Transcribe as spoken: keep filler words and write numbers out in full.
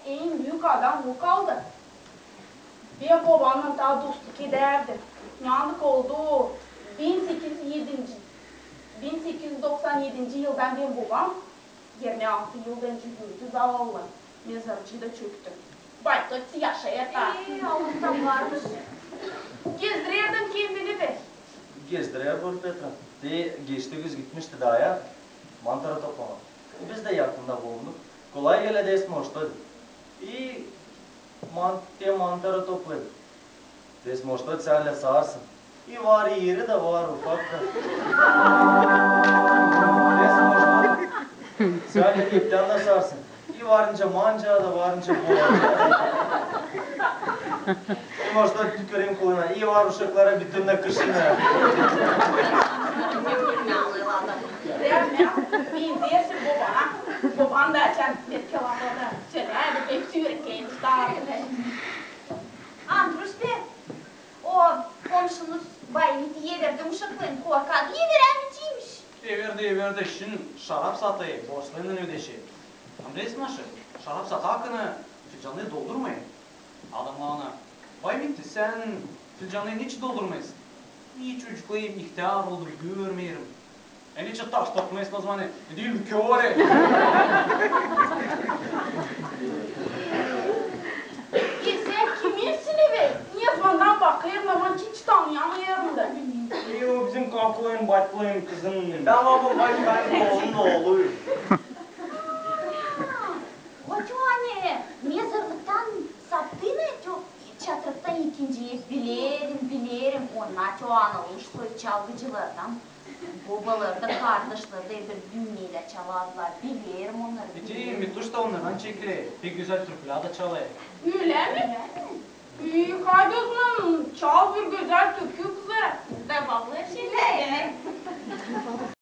En büük adam o kaldı. Bän bobannan taa dostluk edärdim. Yandık oldu bin sekiz üz edinci, bin sekiz üz doksan edinci yıldan bän bobam irmi altı yıl öncä öldü, zavallı. Mezarcıı da çöktü. Bay Totti yaşêêr taa. Ee, Allahtan varmış. Gezdirärdim kendini dä. Gezdirär, Petra. Te geçti güz gitmişti daaya mantara toplamaa. Biz dä yakında bulunduk. Kolay gelä, dä smoşto. İ man-, te mantara toplêêr. Dä smoşto, sän lä saarsın. İ var iri da, var ufak da. Dä smoşto, sän lä iptän da saarsın. İ var nicä manca da, var nicä bola. İ var, smoşto, tükürerim kuluna. İ var uşaklara bütün da kışına. Benzersin bobana. Boban da sän pek laflarda sölärdi, pek sürekli. Andrus bey, o komşunuz bay Miti everdi uşaklarını, korkak, everämeymiş. Everdi, everdi, şindi şarap satêr, borçlarını ödeşer. Ama resmen şarap satarkan filcanı doldurmêêr. Adamnar ona: "Bay Miti, sän filcanı neçin doldurmêêrsin?" "Hiç, çocuklarım ihtär oldu, görmeerim." "E neçin taş takmêêrsin o zaman, e, diil mi, kör e?" E, sän kiminsin be? Nezamandan bakêrım, ama hiç tanıyamêêrım da. E, o bizim kakuların, batkuların kızı. Tamam, o başkanın oolunun oolu. O çoan e mezarlıktan saptı mı, ço-, çatırıktan ikinciyi? Bilerim, bilerim, onnar çoan olmuş soy çalgıcılardan. Bobaları da, kardaşları da bir dünnelär çalardılar. Bilerim onnarı, bilerim. Mituş da onnardan çekiler. Pek gözäl türkülär dä çalêr. Ölä